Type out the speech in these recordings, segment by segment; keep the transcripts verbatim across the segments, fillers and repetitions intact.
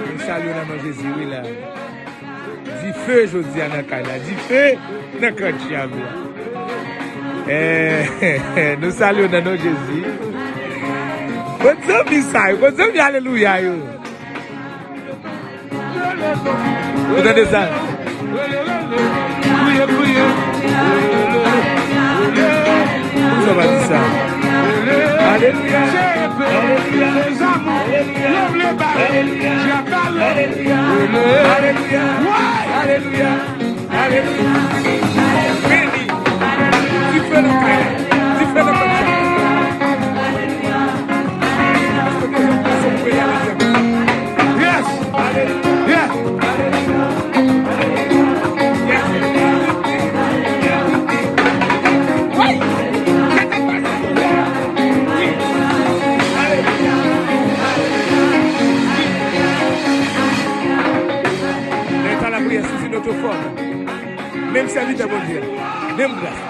Nou salye w nan non Jezi, wi la. Dife jodi a nan kay la. Dife nan kòdyab la. Eh, nou salye w nan non Jezi. Kot zanmi sa yo? Kot zanmi alelouya yo? Ou tande sa? Kriye, kriye. Poukisa w pa di sa? Alelouya. Alelouya. Alelouya. Alelouya. Alelouya. Alelouya. Alelouya. Beni. Dife nan kay la. Dife nan kay la. Yes. Yes. Leta lapriyè sou Zinotofòn. Menm sèvitè Bondye. Menm gras.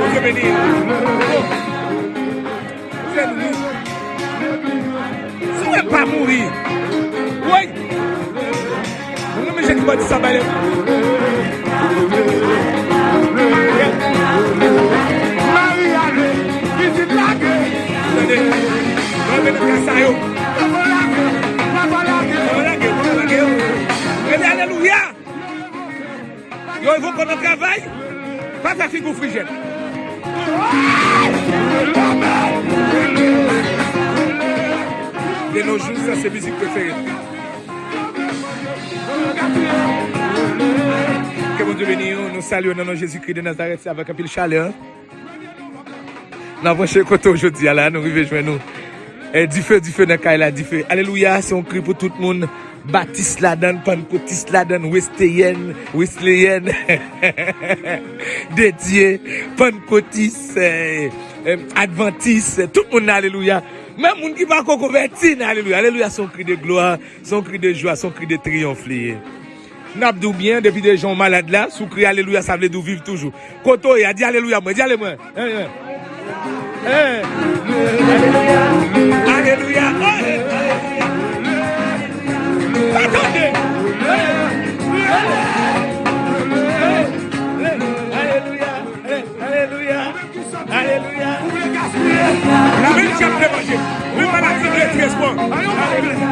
Bondye beni. Ou fè nou ri. Si w pa mouri. Woy. Mwen menm jan ki bò di sa bay lè. Mari ale, pitit lage. Tande. Mwen menm nan kasa yo. Papa lage, papa lage. Papa lage, papa lage. Rele alelouya. Yo revoke w nan travay, pa fè figi w frijèt. De nos jours, sa se mizik prefere m. Ke Bondye beni w. Nou salye w nan non Jezikri de Nazarèt, se avèk anpil chalè. N ap branche kote w jodi a la, nou rive jwenn ou. Eh, dife, dife nan kay la, dife. Alelouya, se yon kri pou tout moun. Batis ladann, pannkotis ladann, westeyèn, wesleyèn, dedye, pannkotis, eh, eh, advantis, tout moun nan alelouya. Menm moun ki pa ko konvèti nan alelouya. Alelouya, se yon kri de glwa, se yon kri de jwa, se yon kri de triyonf li ye. N ap di w byen, depi de jan w malad la, si w kriye alelouya, sa vle di w viv toujou. Kote w ye a, di alelouya mwen, di ale mwen. Hein, hein. Hein. Alelouya. Alelouya. Oh, eh, eh. Pa tande. Alelouya. Alelouya. Alelouya. Ou menm ki ap vle manje. Ou menm maladi, strès, bon. Alelouya.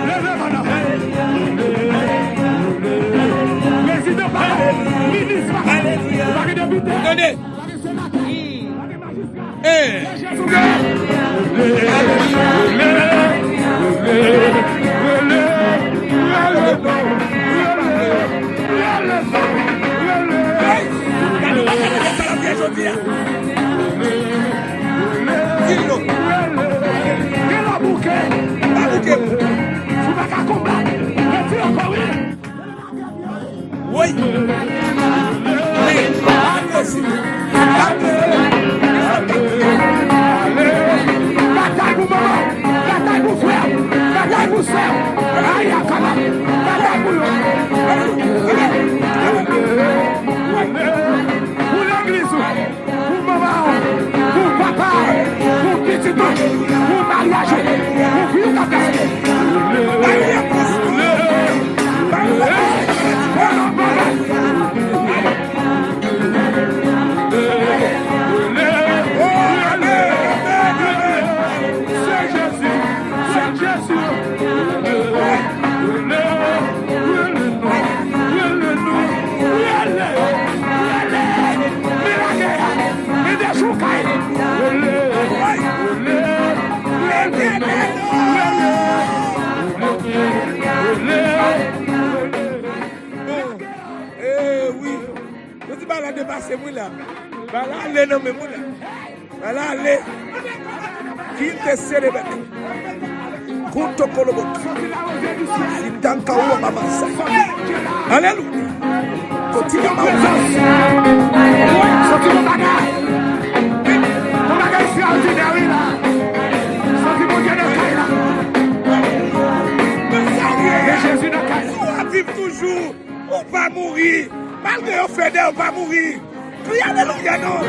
Leve madan. Prezidan pa. Minis pa. Ou pa gen depite. Tande. Ou pa gen senatè. Ou pa gen majistra. Eh. Gade, gade, gade, gade, jodi a. Di nou. Gen lè w bouke. Pa bouke. Si w pa ka konbat, retire kò w. Woy. Men, pa posib. Pa posib. Batay pou manman w. Batay pou frè w. Batay pou sè w. Ay, akaba. Batay pou yo. Pou legliz ou. Pou manman w, pou papa w, pou pitit ou, pou maryaj ou, pou fi w k ap gaspiye. Se Jezi, se Jezi. La depase mwen la. Ba la ale nan men mwen la. Ba la ale. Kite selebèt. Kouto kolobot. Sintan kawo mamasa. Alelouya. Koti ya mawo. Soti yon bagay. Yon bagay ekstraòdinè, wi, la. Soti Bondye nan kay la. Gen Jezi nan kay la. Ou ap viv toujou. Ou pa mouri. Malgre yo fè dè, ou pa mouri. Kriye alelouya non.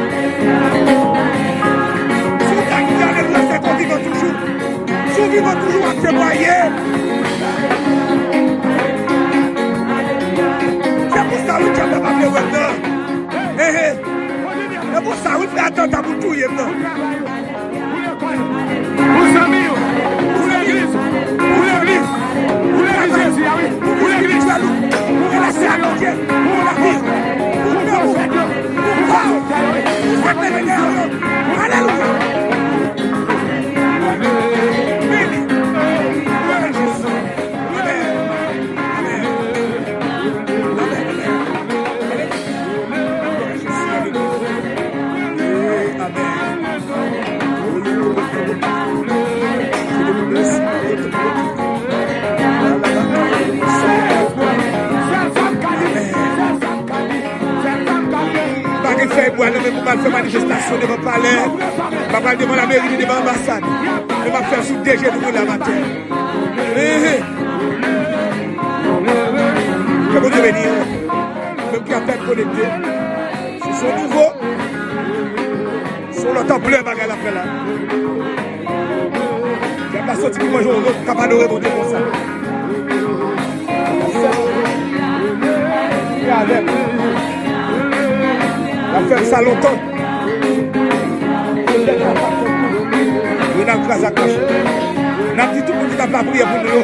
Si w ka kriye alelouya, se ke w vivan toujou. Si w vivan toujou, w ap temwaye. Se pou sa wi dyab la pa vle wè m nan. Ehe. Se pou sa wi frè atanta pou l touye m nan. Pou zanmi yo, pou legliz, pou legliz, pou legliz Jezi a, wi, pou legliz, pou legliz Bondye, pou lavi, pou pwofèt yo, pou pwofèt yo, wi, pou pwofèt yo. Alelouya. Beni. Glwa a Jezi. Amèn. Amèn. Amèn. Amèn. Amèn. Pa gen fèy bwa nan men pou m al fè manifestasyon devan palè. M ap al devan lameri, devan anbasad. Men m ap fè l sou de jenou mwen la maten. Ehe. Ke Bondye beni w. Ou menm ki apèn konekte. Se son nouvo. Se yon lòt anplè bagay l ap fè la. Dyab la soti pou manje yon lòt k ap adore Bondye konsa. Li avè m. L ap fè m sa lontan. Renal kraze ak mach. N ap di tout moun ki t ap lapriyè pou nou yo,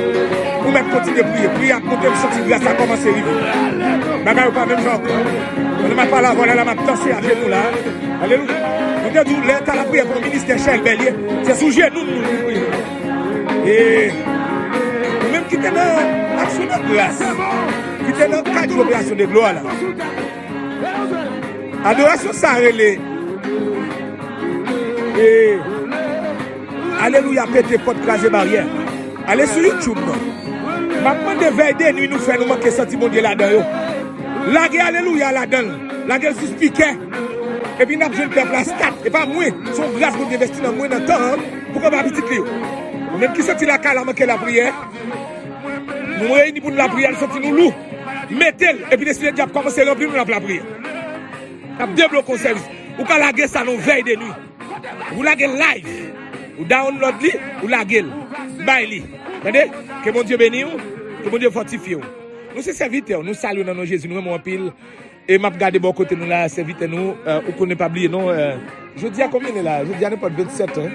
pou mèt kontinye priye. Priye ap monte, m santi gras la kòmanse rive. Bagay yo pa menm jan ankò. Pandan m ap pale avè w la, m ap danse ajenou la. Alelouya. Mwen te di w, lè w ta lapriyè pou yon ministè chèl bèlye, se sou jenou nou pou priye. E ou menm ki te nan aksyon de gras, ki te nan kad operasyon de glwa la. Adorasyon sa rele, e, Alelouya, pete pòt, kraze baryè. Ale sou YouTube non. M ap mande vèy de nwi nou fè nou manke santi Bondye ladan yo. Lage alelouya ladan l. Lage l sou spikè. Epi n ap jwenn pèp la stat. E pa mwen. Se yon gras Bondye envesti nan mwen, nan tan an, pou konba pitit li yo. Ou menm ki santi lakay la manke lapriyè, nou reyini pou n lapriyè, n santi nou lou. Mete l. Epi lespri dyab kòmanse ranpli nou, n ap lapriyè. N ap debloke yon sèvis. Ou ka lage sa nan yon vèy de nwi. Ou lage l live. Ou download li, ou lage l. Bay li. Tande? Ke Bondye beni w, ke Bondye fòtifye w. Nou se sèvitè w, nou salye w nan non Jezi, nou renmen w anpil. E m ap gade bò kote nou la, sèvitè nou, euh, ou konnen pa bliye non, euh, jodi a konbyen nou ye la? Jodi a nenpòt vennsèt, hein?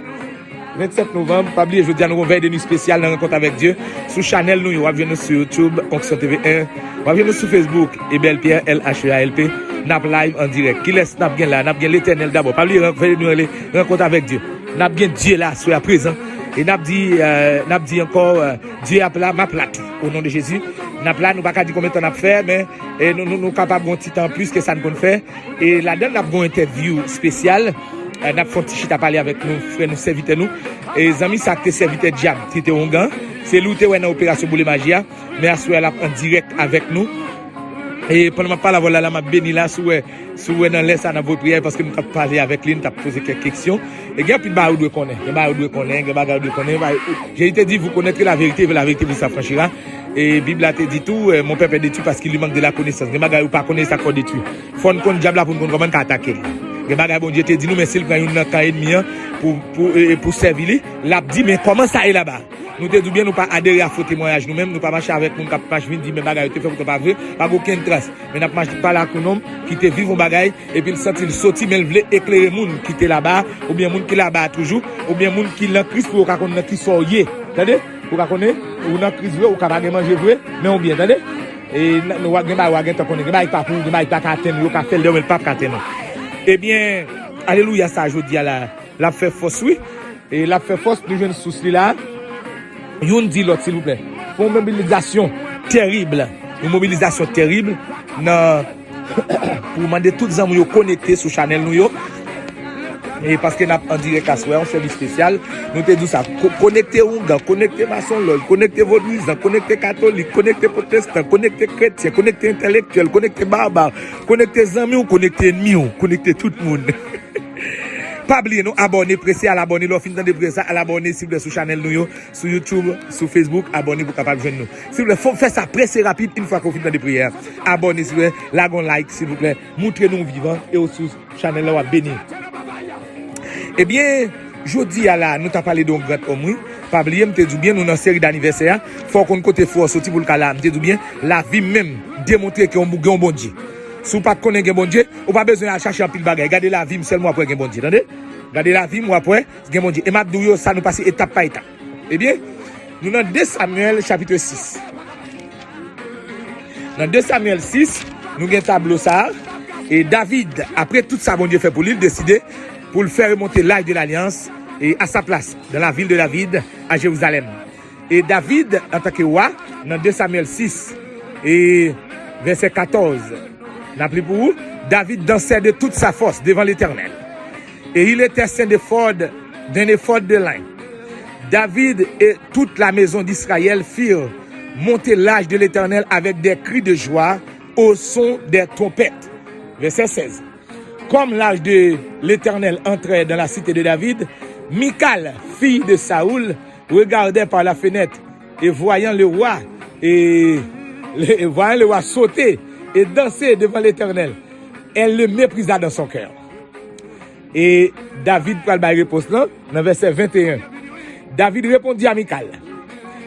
Vennsèt novanm, pa bliye jodi a nou gon vèy de nwi espesyal nan Rankont avèk Dye. Sou chanèl nou yo, w ap jwenn nou sou YouTube, Onksyon T V en. W ap jwenn nou sou Facebook, Ebel Pierre, L H E A L P. N ap live an dirèk. Kilès n ap gen la? N ap gen Letènèl dabò. Pa bliye, ran-, vèy de nwi rele Rankont avèk Dye. N ap gen Dye la, aswè a prezan. E n ap di, euh, n ap di ankò, euh, Dye ap la, m ap la tou, o non de Jezi. N ap la, nou pa ka di konbyen tan n ap fè, men, e nou, nou, nou kapab gon ti tan plis ke sa n konn fè. E ladan n ap gon entèvyou espesyal. Eh, n ap fè yon ti chita pale avèk nou, frè nou, sèvitè nou. E zanmi sa k te sèvitè dyab, ki te ongan, se li w te wè nan operasyon boule maji a. Men aswè a, l ap an dirèk avèk nou. E pandan m ap pale avè w la, la, m ap beni la, si w wè, si w wè nan lè sa, n ap voye priyè, paske nou t ap pale avèk li, nou t ap poze kèk kesyon. E gen anpil bagay ou dwe konnen. Gen bagay ou dwe konnen, gen bagay ou dwe konnen. Bagay, Jezi te di, vous connaîtrez la vérité, et la vérité vous affranchira. E Bib la te di tou, eh, mon pèp est détruit parce qu'il lui manque de la connaissance. Gen bagay ou pa konnen, sa k fè w detwi. Fò n konn dyab la pou n konn kòman n ka atake l. Gen bagay Bondye te di nou, men si l pran youn nan kan ènmi an pou, pou, e, e pou sèvi li, l ap di, men kòman sa ye laba? Nou te di w byen, nou pa adere a fo temwayaj nou menm, nou pa mache avèk moun k ap mache vin di, men bagay yo te fè poutan pa vre, pa gen okenn tras. Men n ap mache pale ak yon nonm ki te viv yon bagay, epi l santi l soti, men l vle eklere moun ki te laba, oubyen moun ki laba toujou, oubyen moun ki nan Kris pou yo ka konn nan kisa w ye. Tande? Ou ka konnen, ou nan Kris vre, ou ka pa gen manje vre, men ou byen, tande? E n-, nou gen bagay ou a gentan konnen, gen bagay ki pa pou ou, gen bagay ki pa ka atenn ou, yo ka fè l dèyè w, men l p ap ka atenn ou. Ebyen, alelouya sa jodi a la, l ap fè fòs, wi. E l ap fè fòs, nou jwenn sous li la. Youn di lòt, silvouplè. Fè yon mobilizasyon tèrib, yon mobilizasyon tèrib nan pou mande tout zanmi yo konekte sou chanèl nou yo. E paske n ap an dirèk aswè, yon sèvis espesyal. Nou te di sa, ko- konekte oungan, konekte masonlòj, konekte vodouyizan, konekte katolik, konekte pwotestan, konekte kretyen, konekte entèlektyèl, konekte baba, konekte zanmi w, konekte ènmi w, konekte tout moun. Pa bliye nou abòne, prese al abòne. Lè w fin tande priyè sa, al abòne silvouplè sou chanèl nou yo, sou YouTube, sou Facebook, abòne pou w kapab jwenn nou. Silvouplè, fò w fè sa prese rapid, yon fwa ke w fin tande priyè a. Abòne silvouplè, lage yon like silvouplè, moutre nou w vivan e w sou chanèl la w ap beni. Ebyen, jodi a la, nou ta pale de yon gran òm, wi. Pa bliye, m te di w byen, nou nan seri danivèsè a. Fò w konn kote frè w soti pou l ka la. M te di w byen, lavi m menm demontre ke yon, gen yon Bondye. Si w pa t konnen gen Bondye, ou pa bezwen al chache anpil bagay. Gade lavi m sèlman w ap wè gen Bondye, tande? Gade lavi m w ap wè gen Bondye. E m ap di w yo, sa nou pase etap pa etap. Ebyen, nou nan de Samyèl chapit sis. Nan de Samyèl sis, nou gen tablo sa a. E David, apre tout sa Bondye fè pou li, li deside pou l fè remonte l'Arche de l'Alliance e à sa place, dans la ville de David, à Jérusalem. E David, antanke wa, nan de Samyèl sis, e vèsè katòz, n ap li pou ou, David dansait de toute sa force devant l'Éternel. Et il était ceint d'éphod, d'un éphod de lin. David et toute la maison d'Israël firent monter l'arche de l'Éternel avec des cris de joie au son des trompettes. Verset seize. Comme l'arche de l'Éternel entrait dans la cité de David, Michal, fille de Saül, regardait par la fenêtre, et voyant le roi, et, et voyant le roi sauter et danser devant l'Éternel, elle le méprisa dans son cœur. E David pral bay repons lan nan vèsè venteyen. David répondit à Michal,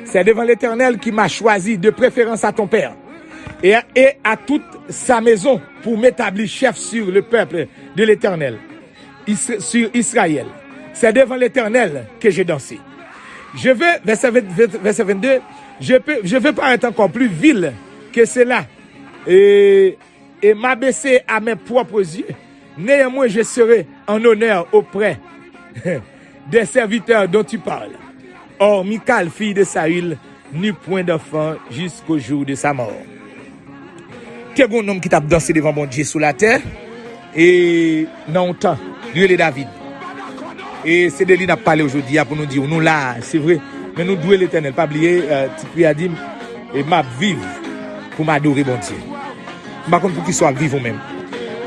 c'est devant l'Éternel qui m'a choisi de préférence à ton père et à, et à toute sa maison pour m'établir chef sur le peuple de l'Éternel, Is- sur Israël. C'est devant l'Éternel que j'ai dansé. Je veux, verset vingt, vingt, verset vingt-deux, je peux, je veux paraître encore plus vil que cela. Et et m'abaisser à mes propres yeux. Néanmoins, je serai en honneur auprès des serviteurs dont tu parles. Or, Michal, fille de Saül, n'eut point d'enfant jusqu'au jour de sa mort. Te gen yon nonm ki t ap danse devan Bondye sou latè, e nan yon tan, li rele David. E se de li n ap pale jodi a pou nou di w, nou la, se vre, men nou dwe Letènèl. Pa bliye, eh, tit priyè a di, e m ap viv pou m adore Bondye. M pa konn poukisa w ap viv ou menm.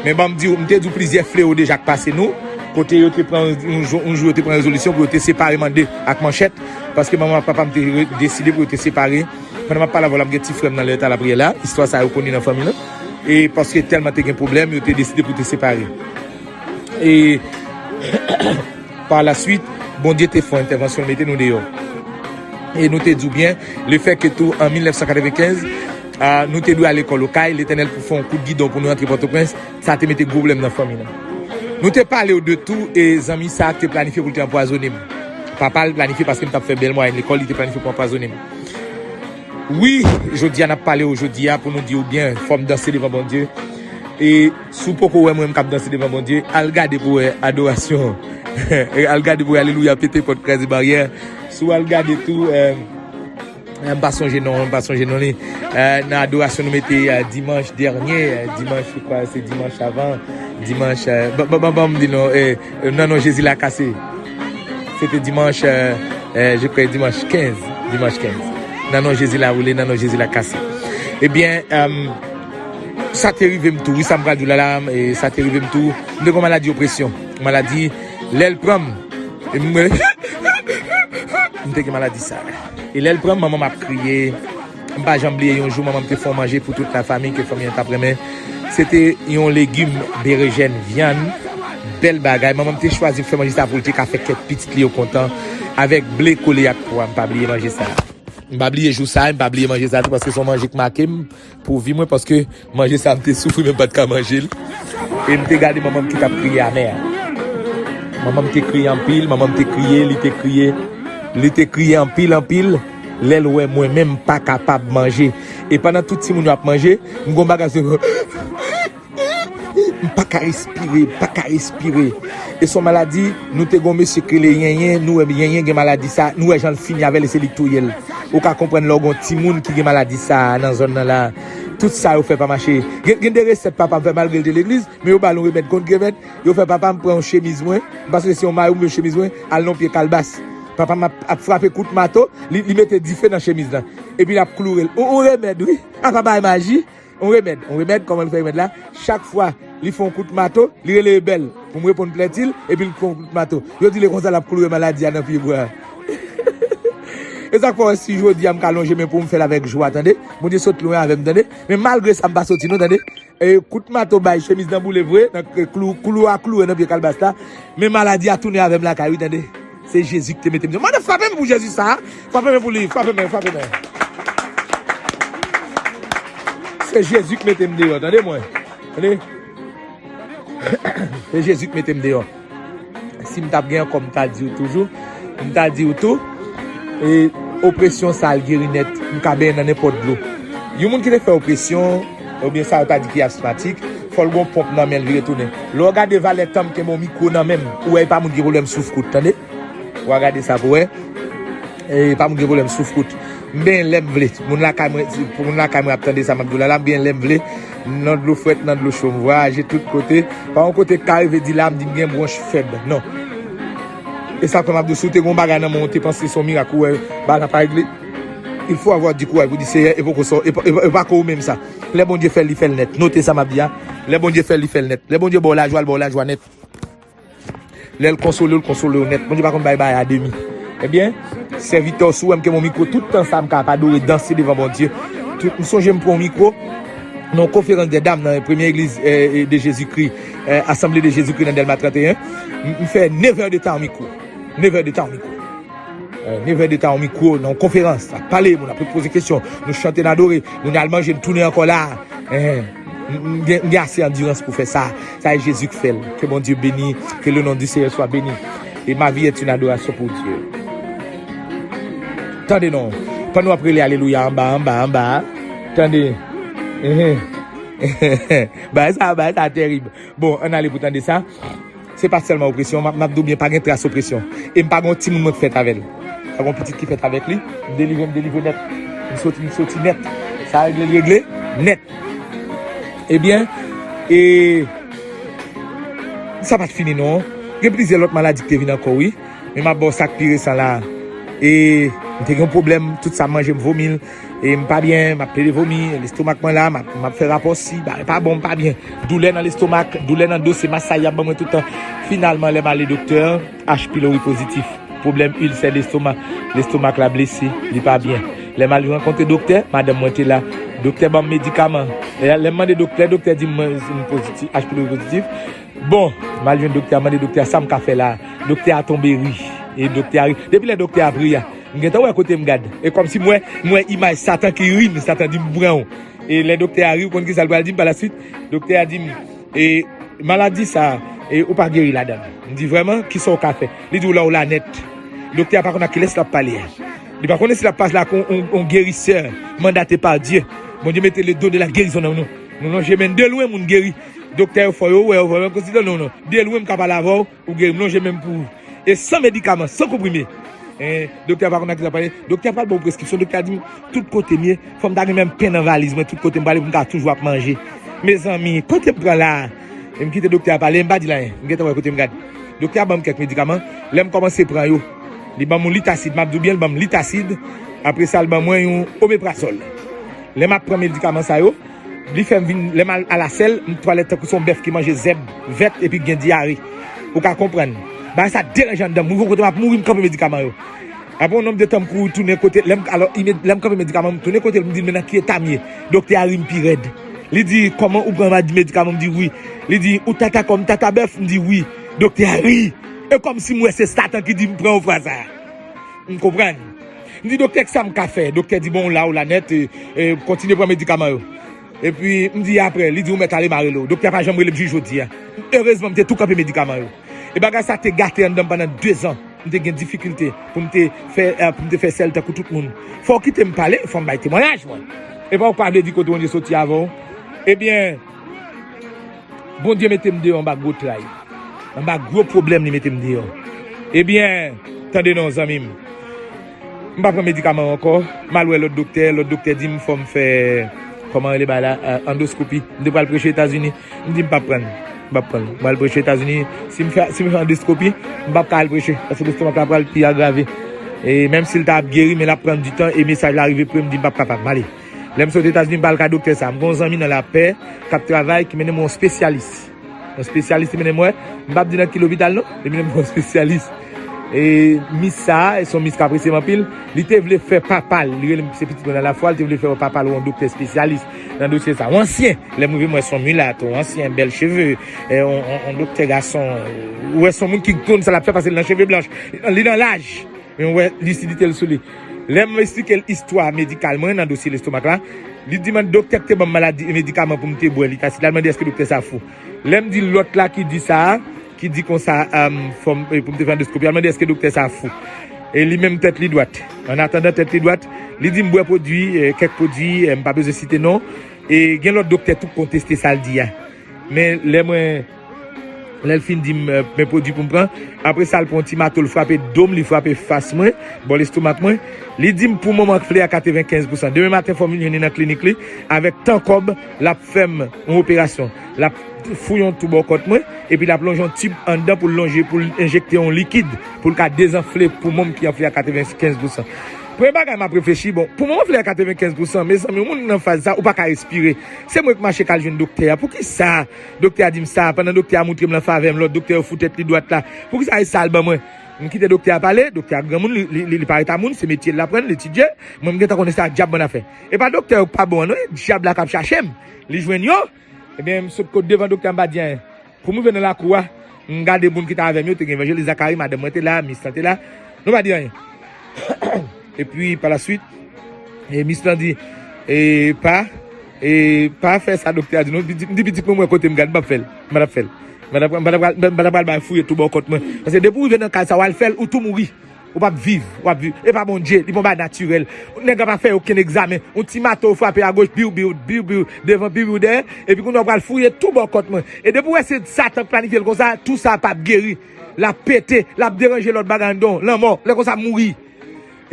Men ban m di w, m te di w plizyè fleyo deja k pase nou, kote yo te pran yon jou, yon jou yo te pran rezolisyon pou yo te separe m an de ak manchèt, paske manman ak papa m te re- deside pou yo te separe. Pandan m ap pale avè w la, m gen ti frè m nan lè ta lapriyè la, istwa sa yo koni nan fanmi nou. E paske tèlman te gen pwoblèm, yo te deside pou te separe. E pa la swit, Bondye te fè yon entèvansyon, l mete nou deyò. E nou te di w byen, lefètke tou, an mil nèf san katrevenkenz, ah, nou te dwe al lekòl Okay, Letènèl pou fè yon kout gidon pou nou antre Pòtoprens, sa te mete gwo pwoblèm nan fanmi nou. Nou te pale w de tou, e zanmi sa a te planifye pou l te anpwazonnen m. Papa l planifye, paske m t ap fè bèl mwayèn lekòl, li te planifye pou anpwazonnen m. Wi, jodi a n ap pale w jodi a pou nou di w byen, fò m danse devan Bondye. E si w poko wè mwen m k ap danse devan Bondye, al gade pou w wè adorasyon. Al gade pou w wè alelouya, pete pòt, kraze baryè. Si w al gade tou, eh, eh, m pa sonje non, m pa sonje non li. Eh, nan adorasyon nou mete, eh, dimanch dènye, eh, dimanch, je crois, se dimanch avan, dimanch, eh, ban, ban, ban, ban m di non, eh, nan non Jezi lakase. Se te dimanch, eh, eh, je crois dimanch kenz, dimanch kenz. Nan non Jezi la woule, nan non Jezi lakase. Ebyen, eh, sa te rive m tou, wi, sa m pral di w la la, e sa te rive m tou. M te gen maladi opresyon. Maladi, lè l pran m, e m, m te gen maladi sa. E lè l pran m, manman m ap kriye. M pa janm bliye yon jou, manman m te fè yon manje pou tout lafanmi, ke fanmi an t ap renmen. Se te yon legim, berejèn, vyann, bèl bagay. Manman m te chwazi fè manje sa pou l te ka fè kèk pitit li yo kontan, avèk ble kole ak pwa. M pa bliye manje sa. M pa bliye jou sa, m pa bliye manje sa tou, paske se yon manje k make m pou vi mwen, paske manje sa m te soufri, men m pa t ka manje l. E m te gade manman m ki t ap kriye amè. Manman m te kriye anpil, manman m te kriye, li te kriye, li te kriye anpil, anpil. Lè l wè mwen menm m pa kapab manje. E pandan tout timoun yo ap manje, m gon bagay se M pa ka respire, m pa ka respire. E se yon maladi, nou te gon mesye k rele Yenyen, nou wè Yenyen gen maladi sa, nou wè jan l fini avè l e se li k touye l. Ou ka konprann lè w gon timoun ki gen maladi sa nan zòn nan la, Tout sa yo fè pa mache. Gen, gen de resèt papa m fè malgre l te legliz, men yo ba l yon remèd kont remèd. Yo fè papa m pran yon chemiz mwen, m pa sonje se yon mayo oubyen yon chemiz mwen, al nan yon pye kalbas. Papa m ap, ap frape kout mato, li, li mete dife nan chemiz lan. Epi l ap kloure l. Yon, yon remèd, wi. A pa bay maji. Yon remèd. Yon remèd, kòman l fè remèd la? Chak fwa li fè yon kout mato, li rele Ebèl pou m reponn plenti l, epi l fè yon kout mato. Yo di l e konsa l ap kloure maladi a nan pye bwa. E sa k fè w wè si jodi a m ka lonje men pou m fè l avèk jwa, tande. Bondye sot lwen avè m, tande. Men malgre sa, m pa soti non, tande. E, kout mato bay chemiz nan boule vre, nan, e, klou, klou a kloure nan pye kalbas la. Men maladi a tounen avè m lakay, wi, tande. Se Jezi ki te mete m deyò. Mande frape m pou Jezi sa. Frape men pou li, frape men, frape men. Se Jezi ki mete m deyò, tande mwen. Tande. Se Jezi ki mete m deyò. Si m t ap gen ankò, m ta di w toujou. M ta di w tou. E opresyon sa al geri nèt. M ka benyen nan nenpòt dlo. Yon moun ki te fè opresyon, oubyen sa yo ta di ki asmatik, fò l gon ponp nan men l vire tounen. Lè w gade valè tan m kenbe yon mikwo nan men m, ou wè e pa moun ki gen pwoblèm souf kout, tande? W a gade sa pou wè. E pa moun gen pwoblèm souf kout. M benyen lè m vle. Moun lakay mwen, pou moun lakay mwen ap tande sa m ap di w la, la, m benyen lè m vle. Nan dlo frèt, nan dlo cho, m vwayaje tout kote. Pa yon kote k ka rive di la, m di m gen bwonch fèb. Non. E sa k fè m ap di w, si w te gen yon bagay nan men w, w te panse se yon mirak, ou wè, bagay la pa regle. Il faut avoir du courage pou di, Seyè, e poko sa, e pa, e pa, e pa ko ou menm sa. Lè Bondye fè l, li fè l nèt. Note sa m ap di a. Lè Bondye fè l, li fè l nèt. Lè Bondye ba w lajwa, li ba w lajwa nèt. Lè l konsole w, l konsole w nèt. Bondye pa konn bay bagay a demi. Ebyen, sèvitè w, si w wè m kenbe yon mikwo, tout tan sa m ka ap adore, danse devan Bondye. Tout, m sonje m pran yon mikwo nan yon konferans dè dam nan premye egliz, eh, de Jezikri, eh, Asanble de Jezikri nan Dèlma trannteyen. M, m fè nevè de tan yon mikwo. Nevè de tan yon mikwo. Eh, nevè de tan yon mikwo nan yon konferans. Ap pale, moun ap poze kesyon. Nou chante, n adore. Moun al manje, n tounen ankò la. Eh, m, m gen, m gen ase andirans pou fè sa. Sa e Jezi k fè l. Ke Bondye beni. Que le nom du Seigneur soit béni. Et ma vie est une adoration pour Dieu. Tande non. Pandan w ap rele alelouya anba, anba, anba. Tande. Bagay sa, bagay sa terib. Bon, ann ale pou tande sa. Se pa sèlman opresyon, m ap, m ap di w byen, pa gen tras opresyon. E m pa gen yon timoun mwen k fèt avè l. Pa gen yon pitit ki fèt avèk li. M delivre, m delivre nèt. M soti, m soti nèt. Sa regle, l regle nèt. Ebyen, e, sa pa t fini non. Gen plizyè lòt maladi ki te vin ankò, wi. Men m ap ba w sa k pi resan la. E m te gen yon pwoblèm, tout sa m manje, m vomi l. E m pa byen, m ap plede vomi, lestomak mwen la, m ap, m ap fè rapò si, bagay pa bon, m pa byen. Doulè nan lestomak, doulè nan do, se masay y ap ban mwen tout tan. Finalman, lè m ale doktè, H. pylori pozitif. Pwoblèm ilsè lestomak, lestomak la blese, li pa byen. Lè m al rankontre doktè, madanm mwen te la. Doktè ban m medikaman. Lè, lè m mande doktè, doktè di m mwen, m pozitif, H. pylori pozitif. Bon, m al jwenn doktè a, mande doktè a sa m ka fè la. Doktè a tonbe ri. E doktè a ri. Depi lè doktè a ap ri a, m gentan wè kote m gad. E kòmsi m wè, m wè imaj Satan ki ri m, Satan di m pran w. E lè doktè a ri, ou konn ki sa l pral di m pa laswit? Doktè a di m, e, maladi sa, e, ou pa geri ladan l. M di, vrèman, kisa w ka fè? Li di, w la, w la nèt. Doktè a pa konn ak kilès l ap pale a. Li pa konnen si l ap pale ak yon, yon, yon gerisè mandate par Dieu. Bondye mete le don de la guérison nan nou. Nou lonje men de lwen, moun geri. Doktè yo fò yo wè, yo fò yo konsidere, non, non. De lwen, m ka pale avè w, ou geri, m lonje men m pou ou. E san medikaman, san konprime. Eh, doktè a pa konn ak ki sa pale. Doktè a pral ban w preskripsyon. Doktè a di m, tout kote m ye, fò m ta gen menm pen nan valiz mwen, tout kote m prale pou m ka toujou ap manje. Mezanmi, kote m pran la? E m kite doktè a pale, m pa di l anyen. M gentan wè kote m gad. Doktè a ban m kèk medikaman. Lè m kòmanse pran yo, li ban m yon litasid. M ap di w byen, li ban m litasid. Apre sa, li ban mwen yon omeprazòl. Lè m ap pran medikaman sa yo, li fè m vin, lè m al alasèl, m twalèt tankou se yon bèf ki manje zèb vèt epi gen dyare. Ou ka konprann. Bagay sa deranje anndan m. Rive yon kote m ap mouri, m kanpe medikaman yo. Apre yon nonb de tan, m kouri tounen kote, lè m, alò, imè-, lè m kanpe medikaman, m tounen kote l, m di l, men nan ki eta m ye? Doktè a ri m pi rèd. Li di, kòman ou pran medikaman? M di, wi. Li di, ou tata kòm tata bèf? M di, wi. Doktè a ri. E kòmsi m wè se Satan ki di m pran yon fwa sa a. M konprann. M di, doktè, kisa m ka fè? Doktè di, bon, w la, w la nèt, e, e, kontinye pran medikaman yo. Epi, m di, apre, li di, ou mèt ale, m a rele w. Doktè a pa janm rele m jis jodi a. Erezman, m te tou kanpe medikaman yo. E bagay sa te gate anndan m pandan dezan. M te gen difikilte pou m te fè, e, pou m te fè sèl tankou tout moun. Fò w kite m pale, fò m bay temwayaj mwen. E pa w pa vle di kote Bondye soti avè w. Ebyen, Bondye mete m deyò anba gwo tray. Anba gwo pwoblèm li mete m deyò. Ebyen, tande non, zanmi m. M pa pran medikaman ankò. M al wè lòt doktè. Lòt doktè di m fò m fè, kòman rele bagay la, euh, andoskopi. M te pral preche Etazini, m di m p ap pran l. M p ap pran l. M pral preche Etazini, si m fè, si m fè andoskopi, m p ap ka al preche, paske lestomak la pral pi agrave. E menm si l ta ap geri, men l ap pran di tan, e mesaj la rive pre m, m di m p ap kapab, m ale. Lè m sot Etazini, m pral ka doktè sa. M gen yon zanmi nan Lapè k ap travay, ki mennen m yon spesyalis. Yon spesyalis te mennen m wè, m p ap di nan ki lopital non, li mennen m yon spesyalis. E mis sa, se yon mis k apresye m anpil. Li te vle fè papa l, li rele m se pitit mwen nan lafwa, li te vle fè papa l yon doktè spesyalis nan dosye sa. Yon ansyen, lè m rive m wè se yon milat, yon ansyen, bèl cheve, e, yon, yon, yon doktè gason, ou wè se yon moun ki konn sa l ap fè paske li nan cheve blanch, li nan laj. Men w wè lisidite l sou li. Lè m esplike l istwa medikal mwen nan dosye lestomak la, li di m doktè k te ban m maladi, medikaman pou m te bwè, li ta site, l al mande èske doktè sa fou. Lè m di lòt la ki di sa, ki di konsa, um, fò m, eh, pou m te fè andoskopi, al mande èske doktè sa fou. E li menm tèt li dwat. An atandan tèt li dwat, li di m bwè pwodui, eh, kèk pwodui, eh, m pa bezwen site non. E gen lòt doktè tou k konteste sa l di a. Men lè mwen, lè l fin di m, eh, men pwodui pou m pran, apre sa l pran yon ti mato, l frape do m, li frape fas mwen, bò lestomak mwen. Li di m pou moman flè a katrevenkenz pousan. Demen maten fò m vin jwenn li nan klinik li, avèk tan kòb, l ap fè m yon operasyon. L ap fouye yon tou bò kòt mwen, epi l ap lonje yon tib anndan pou l lonje, pou l enjekte yon likid, pou l ka dezanfle poumon m ki anfle a katrevenkenz pousan. Premye bagay m ap reflechi, bon, poumon m anfle a katrevenkenz pousan, mezanmi, yon moun nan faz sa, ou pa ka respire. Se mwen k mache k al jwenn doktè a. Poukisa doktè a di m sa, pandan doktè a moutre m nan favè m, lòt doktè yo fou tèt li dwat la? Poukisa e sa l ban mwen? M kite doktè a pale, doktè a granmoun, li, li, li, li pa reta moun, se metye l aprann, l etidye. Mwen, m gentan konnen se ak dyab m annafè. E pa doktè yo k pa bon an non, e dyab la k ap chache m. Li jwenn yo, ebyen, m sot kot devan doktè a, m pa di anyen. Pou m rive nan lakou a, m gade moun ki t avè m yo, te gen Evanjelis Zakari, madanm mwen te la, mis lan te la. Nou pa di anyen. Epi, pa la swit, e mis lan di, e, pa, e, pa fè sa doktè a di nou. M di, m di pitit mwen, mwen kote m gad, m p ap fè l. M pa t ap fè l. M pa t ap, m pa t ap pral, m pa t ap pral bay fouye tou bò kòt mwen. Paske depi w rive nan kay sa, w al fè l, ou tou mouri. Ou p ap viv, w ap viv. E pa Bondye, li pa yon bagay natirèl. Nèg la pa fè okenn egzamen. Yon ti mato frape agoch, biw, biw, biw, biw, devan, biw, biw, dèyè. Epi kounye a w pral fouye tou bò kòt mwen. E depi w wè se Satan k planifye l konsa, tou sa p ap geri. L ap pete, l ap deranje lòt bagay anndan w, lanmò. Lè konsa, mouri.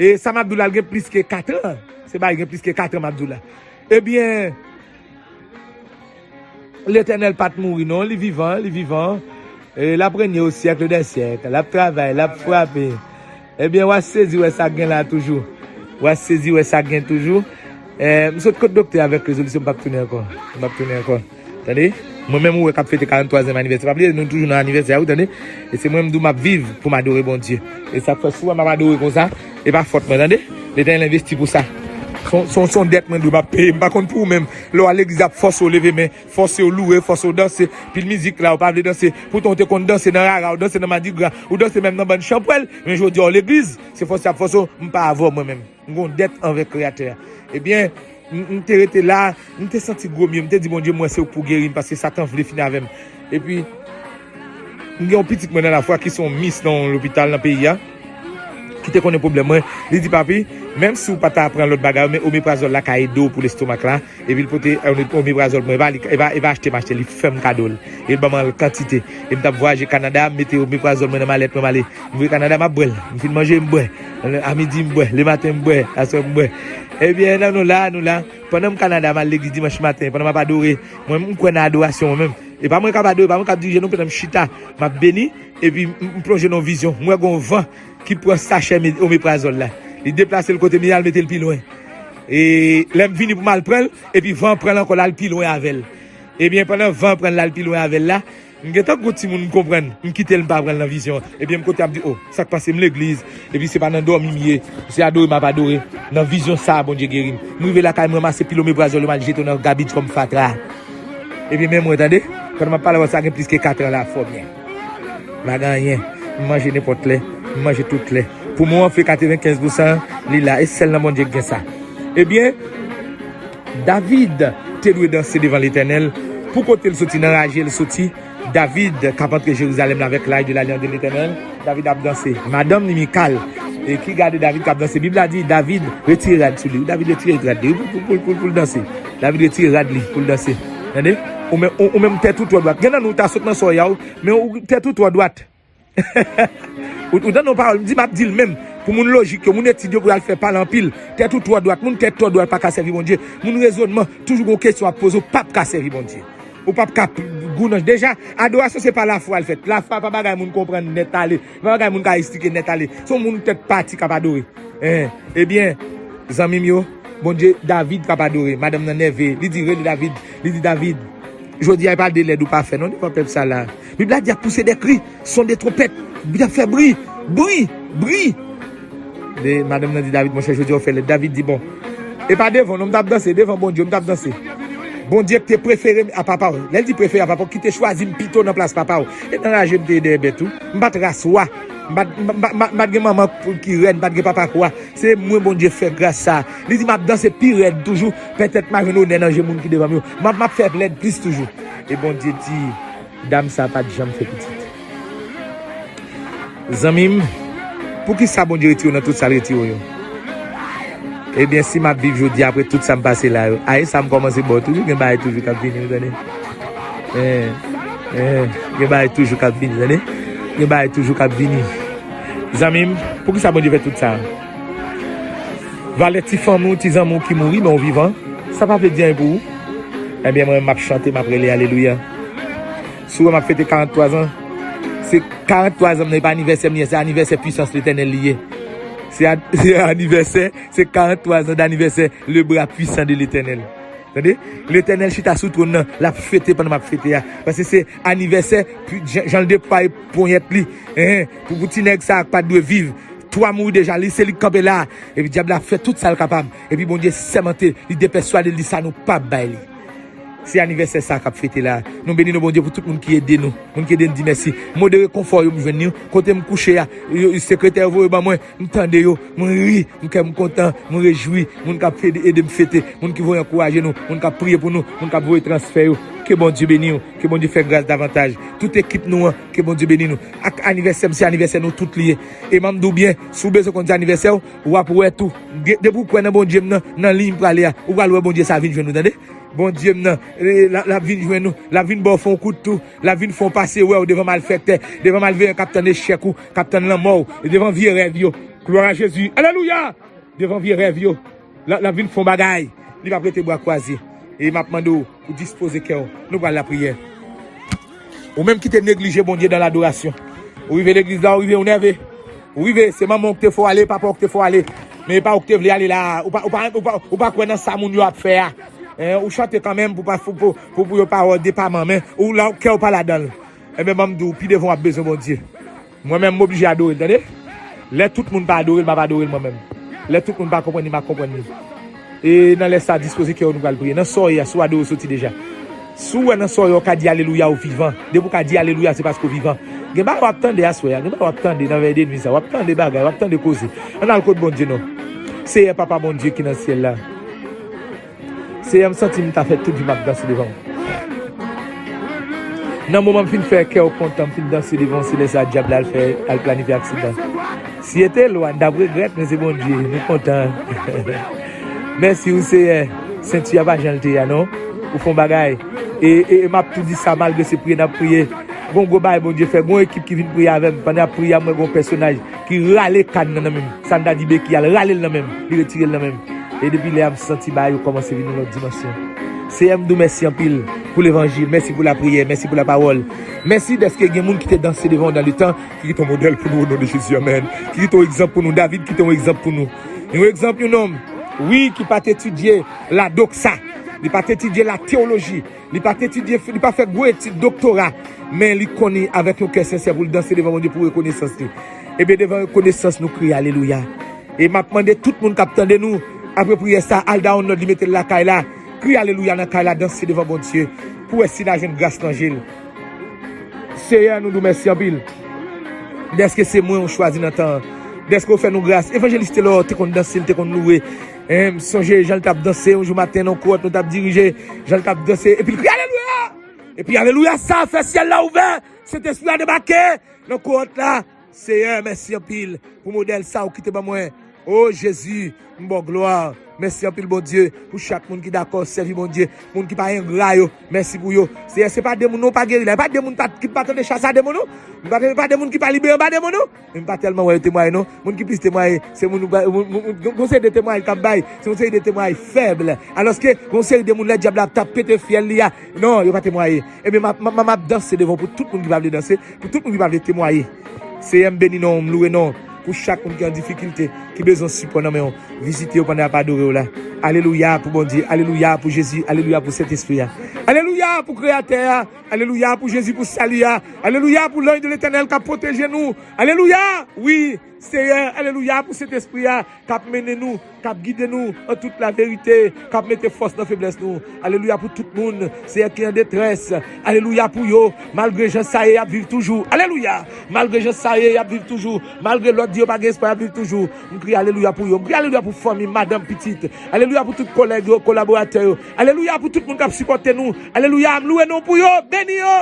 E sa m ap di w la, l gen plis ke katran. Se bagay gen plis ke katran m ap di w la. Ebyen, Letènèl pa t mouri non, li vivan, li vivan. E l ap renye o syèk dè syèk. L ap travay, l ap frape. Ebyen, w a sezi wè sa k gen la toujou. W a sezi wè sa k gen toujou. E, m sot kot doktè avèk rezolisyon, m p ap tounen ankò. M p ap tounen ankò. Tande? Mwen menm ou wè k ap fete karanntwazyèm anivèsè. Pa bliye, nou toujou nan anivèsè a, wi, tande? E se mwen m di w m ap viv pou m adore Bondye. E sa k fè si w wè m ap adore konsa, e pa fòt mwen, tande? Letènèl envesti pou sa. Se yon, se yon, se yon dèt mwen dwe, m ap peye. M pa konn pou ou menm. Lè w al legliz, y ap fòse w leve men, fòse w loure, fòse w danse. Pil mizik la, ou pa vle danse. Poutan ou te konn danse nan rara, ou danse nan madigra, ou danse menm nan bann chanpwèl. Men jodi a w legliz, se fòse y ap fòse w. M pa avè w mwen menm. M gon dèt anvè Kreyatè a. Ebyen, m, m te rete la, m te santi gwo mye, m te di, Bondye, m wè se ou k pou geri m, paske Satan vle fini avè m. Epi, m gen yon pitit mwen nan lafwa ki se yon mis nan yon lopital nan peyi a, ki te konnen pwoblèm mwen. Li di, Papi, menm si w pa ta pran lòt bagay yo, men omeprazòl la ka ede w pou lestomak la. Epi l pote, eh, omeprazòl mwen, e pa li, e pa, e pa achte m achte, li fè m kado l. E l ban m an kantite. E m t ap vwayaje Kanada, m mete omeprazòl mwen nan malèt mwen, m ale. M voye Kanada, m ap bwè l. M fin manje, m bwè. A midi, m bwè. Lematen, m bwè. Aswè, m bwè. Ebyen, nan nou la, nou la. Pandan m Kanada, m al legliz dimanch maten. Pandan m ap adore, mwen, m kwè nan adorasyon, mwen menm. E pa mwen k ap adore, pa mwen k ap dirije, non, pandan m chita, m ap beni. Epi, m, m plonje nan yon vizyon. M wè gon van ki pran sachè me-, omeprazòl la. Li deplase l kote m ye, al mete l pi lwen. E lè m vini pou m al pran l, epi van an pran l ankò, l al pi lwen avè l. Ebyen, pandan van an pran l, l al pi lwen avè l la, m gentan gwo timoun, m konprann. M kite l, m pa pran l nan vizyon an. Ebyen, m kote ap di, o, sa k pase m legliz? Epi se pa nan dòmi m ye. Se adore m ap adore. Nan vizyon sa a, Bondye geri m. M rive lakay, m ranmase pil omeprazòl yo, m al jete yo nan gabij kòm fatra. Ebyen, men mwen, tande. Pandan m ap pale avè w, sa gen plis ke katran la, fò byen. M pa gen anyen. M manje nenpòt lè. M manje tout lè. Pou mwen, anfle katrevenkenz pousan, li la. E sèl nan Bondye k gen sa. Ebyen, David te dwe danse devan Letènèl. Pou kote l soti, nan raje l soti, David k ap antre Jerizalèm la avèk l'arche de l'alliance de l'Éternel. David ap danse. Madanm li, Mikal, e ki gade David k ap danse. Bib la di David retire rad sou li. David retire rad li pou, pou, pou, pou, pou l danse. David retire rad li pou l danse. Tande? Ou menm, ou, ou menm tèt ou twò dwat. Gen nan nou ta sot nan sòy a, men ou tèt ou twò dwat. Ou, ou tande yon pawòl, m di, m ap di l menm. Pou moun lojik yo, moun etid yo pou y al fè pale anpil. Tèt ou twò dwat, moun tèt twò dwat pa ka sèvi Bondye. Moun rezònman, toujou gon kesyon ap poze, w p ap ka sèvi Bondye. Ou p ap ka p- gounan. Deja, adorasyon se pa lafwa l fèt. Lafwa pa bagay moun konprann nèt ale. Pa bagay moun ka esplike nèt ale. Se yon moun tèt pati k ap adore. Hein, ebyen, zanmi m yo, Bondye, David k ap adore. Madanm nan nève. Li di, rele David. Li di, David, jodi a, e pa de lèd ou pa fè non devan pèp sa la. Bib la di, y ap pouse de kri, son de twonpèt, y ap fè bri, bri, bri. De, madanm nan di David, monchè, jodi a, w fè lèd. David di, bon, e pa devan w non m t ap danse, devan Bondye m t ap danse. Bondye ki te prefere m a papa w. Lè l di prefere a papa w, ki te chwazi m pito nan plas papa w. E nan raje m te ye dèyè bèt tou. M pa t ras wa. M pa t m pa- m pa- m pa t gen manman pou- ki rèn, m pa t gen papa k wa. Se mwen Bondye fè gras sa. Li di m ap danse pi rèd toujou. Petèt m a jwenn onè nan je moun ki devan m yo. M ap m ap fè lèd plis toujou. E Bondye di, dam sa pa t janm fè pitit. Zanmi m, poukisa Bondye retire w nan tout sa l retire w yo? Ebyen, si m ap viv jodi apre tout sa m pase la yo, a e sa m kòmanse ba w toujou, gen bagay toujou k ap vini, w tande? Eh, eh, gen bagay toujou k ap vini, tande? Gen bagay toujou k ap vini. Zanmi m, poukisa Bondye fè tout sa? Valè ti fanmi w, ti zanmi w ki mouri, men w vivan, sa pa vle di anyen pou ou. Ebyen, mwen, m ap chante, m ap rele alelouya. Si w wè m ap fete karant twa zan, se karant twa zan m nan, e pa anivèsè m li ye, se anivèsè pwisans Letènèl li ye. Se a- se anivèsè, se karant twa zan d'anivèsè le bra puissant de Letènèl. Tande? Letènèl chita sou twòn nan, l ap fete pandan m ap fete a. Paske se anivèsè, pi- jan jan l deplwaye ponyèt li, hein, pou pou ti nèg sa a k pa t dwe viv. Twa mouri deja, li se li k kanpe la. Epi dyab la fè tout sa l kapab. Epi Bondye sèmante, li depèswade, li di sa nou p ap bay li. Se anivèsè sa k ap fete la. Nou beni non Bondye pou tout moun ki ede nou. Moun ki ede n di mèsi. Mo de rekonfò yo m jwenn yo. Kote m kouche a, yo- sekretè yo voye ban mwen, m tande yo, mwen ri, m kè m kontan, mwen rejwi. Moun k ap ede, ede m fete, moun ki voye ankouraje nou, moun k ap priye pou nou, moun k ap voye transfè yo. Ke Bondye beni w, ke Bondye fè gras davantaj. Tout ekip nou an, ke Bondye beni nou. Ak anivèsè m, se anivèsè nou tout li ye. E m ap di w byen, si w bezwen konn se anivèsè w, w ap wè tou. De- Depi w kwè nan Bondye m nan, nan liy m prale a, ou pral wè Bondye sa vin jwenn ou, tande? Bondye m nan, e, l ap- l ap vin jwenn ou, l ap vin ba w fè yon kout tou, l ap vin fè yon pase wè w devan malfèktè, devan malveyan k ap tann echèk ou, k ap tann lanmò w, devan vye rèv yo. Glwa a Jezi. Alelouya! Devan vye rèv yo, l ap- l ap vin fè yon bagay. Li p ap rete bra kwaze. E m ap mande w pou dispoze kè w. Nou pral lapriyè. Ou menm ki te neglije Bondye dan ladorasyon. Ou rive legliz la, ou rive, ou nève. Ou rive, se manman w ki te fè w ale, papa w ki te fè w ale. Men e pa ou ki te vle ale la. Ou pa, ou pa, ou pa, ou pa kwè nan sa moun yo ap fè a. Hein, ou chante kanmenm pou, pa- pou, pou, pou, pou yo pa wè w depaman, men ou la, kè w pa ladan l. Ebyen, ban m di w, pi devan w ap bezwen Bondye. Mwen menm, m oblije adore l, tande? Lè tout moun pa adore l, m ap adore l mwen menm. Lè tout moun pa konprann li, m ap konprann li. E nan lè sa, dispoze kè w, nou pral priye. Nan sa w ye a, si w adore w soti deja. Si w wè nan sa w ye a, w ka di alelouya, ou vivan. Depi w ka di alelouya, se paske w vivan. Gen bagay w ap tande aswè a, gen bagay w ap tande nan vèy de nwi sa, w ap tande bagay, w ap tande koze. Ann al kot Bondye non. Seyè Papa Bondye ki nan syèl la. Seyè, m santi m ta fè tout vi m ap danse devan w. Nan moman m fin fè kè w kontan, m fin danse devan w, se lè sa dyab la al fè, al planifye aksidan. Si e te lwa, n t ap regrèt, men se Bondye, nou kontan. Mèsi wi Seyè, senti a pa jan l te ye a non. Ou fè yon bagay. E, e, e m ap tou di sa malgre se priye n ap priye. Gon gwo bagay Bondye fè, gon ekip ki vin priye avè m. Pandan y ap priye a, m wè gon pèsonaj ki rale kann nan nan men m. Sa n ta di beki a, l rale l nan men m. Li retire l nan men m. E depi lè a, m santi bagay yo kòmanse vin yon lòt dimansyon. Seyè, m di w mèsi anpil pou levanjil. Mèsi pou lapriyè. Mèsi pou lapawòl. Mèsi dèske gen moun ki te danse devan w dan letan, ki kite yon modèl pou nou, o non de Jezi, amèn. Ki kite yon egzanp pou nou. David kite yon egzanp pou nou. Yon egzanp, yon nonm, wi, ki pa t etidye ladoksa. Li pa t etidye lateyoloji. Li pa t etidye, li pa fè gwo etid doktora, men li konnen avèk yon kè sensè pou l danse devan Bondye pou rekonesans li. Ebyen, devan rekonesans, nou kriye alelouya. E m ap mande tout moun k ap tande nou, apre priyè sa, al download li, mete l lakay la. Kriye alelouya nan kay la, danse devan Bondye, pou wè si n a jwenn gras nan je l. Seyè, nou di w mèsi anpil. Dèske se mwen ou chwazi nan tan an. Dèske ou fè nou gras. Evanjelis Telor te konn danse, l te konn louwe. Hein, m sonje jan l t ap danse yon jou maten nan kowòt nou t ap dirije. Jan l t ap danse, epi l kriye alelouya! Epi alelouya sa fè syèl la ouvè. Sentespri a debake nan kowòt la. Seyè, mèsi anpil pou modèl sa ou kite ban mwen. O Jezi, m ba w glwa. Mèsi anpil, Bondye, pou chak moun ki dakò sèvi Bondye, moun ki pa engra yo. Mèsi pou yo. Seyè, se pa de moun non pa geri la. E pa de moun pa, ki pa tande chas a demon non. E pa, e pa de moun ki pa libere anba demon non. Men m pa tèlman wè yo temwaye non. Moun ki plis temwaye, se moun, moun, moun, moun, gon seri de temwayaj k ap bay. Se yon seri de temwayaj fèb. Alòske, gon seri de moun lè dyab la t ap pete fyèl li a. Non, yo pa temwaye. Ebyen, m ap, m ap, m ap danse devan w pou tout moun ki pa vle danse, pou tout moun ki pa vle temwaye. Seyè, m beni non w, m louwe non w pou chak moun ki an difikilte, ki bezwen sipò nan men w. Vizite yo pandan y ap adore w la. Alelouya pou Bondye, alelouya pou Jezi, alelouya pou Sentespri a. Alelouya pou Kreyatè a, alelouya pou Jezi, pou sali a. Alelouya pou lanj de Letènèl k ap pwoteje nou. Alelouya, wi, Seyè, alelouya pou Sentespri a k ap mennen nou, k ap gide nou an tout laverite, k ap mete fòs nan feblès nou. Alelouya pou tout moun, Seyè, ki an detrès. Alelouya pou yo, malgre jan sa ye, y ap viv toujou. Alelouya! Malgre jan sa ye, y ap viv toujou. Malgre lòt di yo pa gen espwa, y ap viv toujou. M kriye alelouya pou yo. M kriye alelouya pou fanmi, madanm, pitit. Alelouya pou tout kòlèg yo, kolaboratè yo. Alelouya pou tout moun k ap sipòte nou. Alelouya, m louwe non w pou yo, beni yo.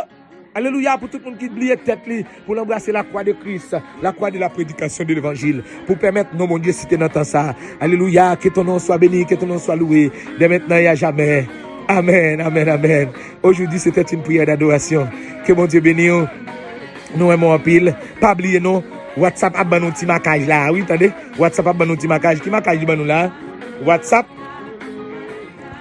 Alelouya pou tout moun ki bliye tèt li pou l anbrase lakwa de Kris, la croix de la prédication de l'évangile, pou pèmèt non Bondye site nan tan sa a. Alelouya, que ton nom soit béni, que ton nom soit loué, dès maintenant et à jamais. Amen, amen, amen. Aujourd'hui, c'était une prière d'adoration. Ke Bondye beni w. Nou renmen w anpil. Pa bliye non, WhatsApp ap ban nou ti makaj la, wi, tande. WhatsApp ap ban nou ti makaj. Ki makaj li ban nou la? WhatsApp.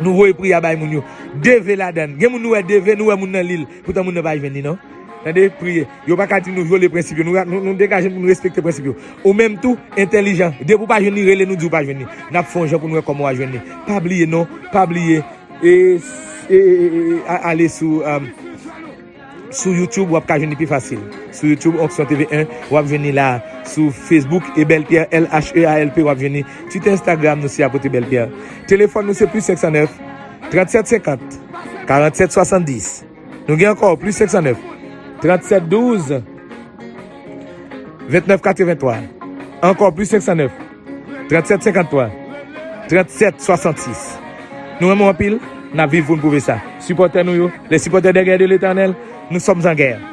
Nou voye priyè bay moun yo. Deve ladan l. Gen moun nou wè deve, nou wè moun nan li l. Poutan moun nan pa jwenn li non. Tande, priye. Yo pa ka di nou vyole prensip yo. Nou, nou, nou degaje n pou nou respekte prensip yo. Ou menm tou, entèlijan. Depi w pa jwenn li, rele nou, di w pa jwenn li. N ap fè yon jan pou nou wè kòman w a jwenn li. Pa bliye non, pa bliye. E, e, e, e, a, ale sou, um, sou YouTube, w ap ka jwenn li pi fasil. Sou YouTube, Onction T V un, w ap jwenn li la. Sou Facebook, e Bèl Pyè, L H E A L P, w ap jwenn li. Twitter, Instagram, nou se Apotre Bèl Pyè. Telefòn nou se plis senk san nèf, trant sèt senkant, karant sèt swasanndis. Nou gen ankò plis senk san nèf, trant sèt douz, vennèf katrevenntwa. Ankò plis senk san nèf, trant sèt senkanntwa, trant sèt swasannsis. Nou renmen w anpil, n ap viv pou n pwouve sa. Sipòtè nou yo, les supporters de guerre de l'Éternel, nous sommes en guerre.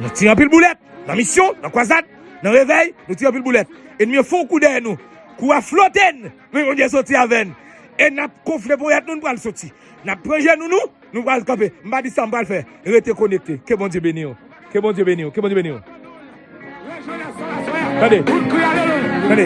Nou tire anpil boulèt, nan misyon, nan kwazad, nan revèy, nou tire anpil boulèt. Ènmi an fè yon kou dèyè nou, kou a flote n, men Bondye soti avè n. E n ap gonfle ponyèt nou, n pral soti. N ap pran jenou nou, nou pral kanpe. M pa di sa m pral fè. Rete konekte. Ke Bondye beni w. Ke Bondye beni w. Ke Bondye beni w. Tande. Tande.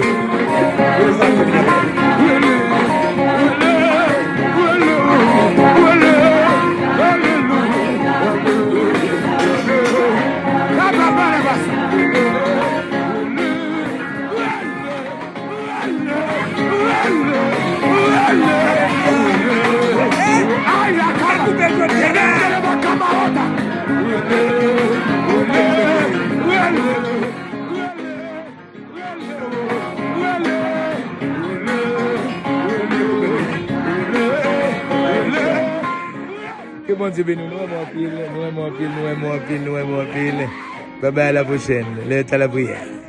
Ke Bondye beni w. Nou renmen w anpil, nou renmen w anpil, nou renmen w anpil, nou renmen w anpil. Bye bye, à la prochaine. L'heure est à la prière.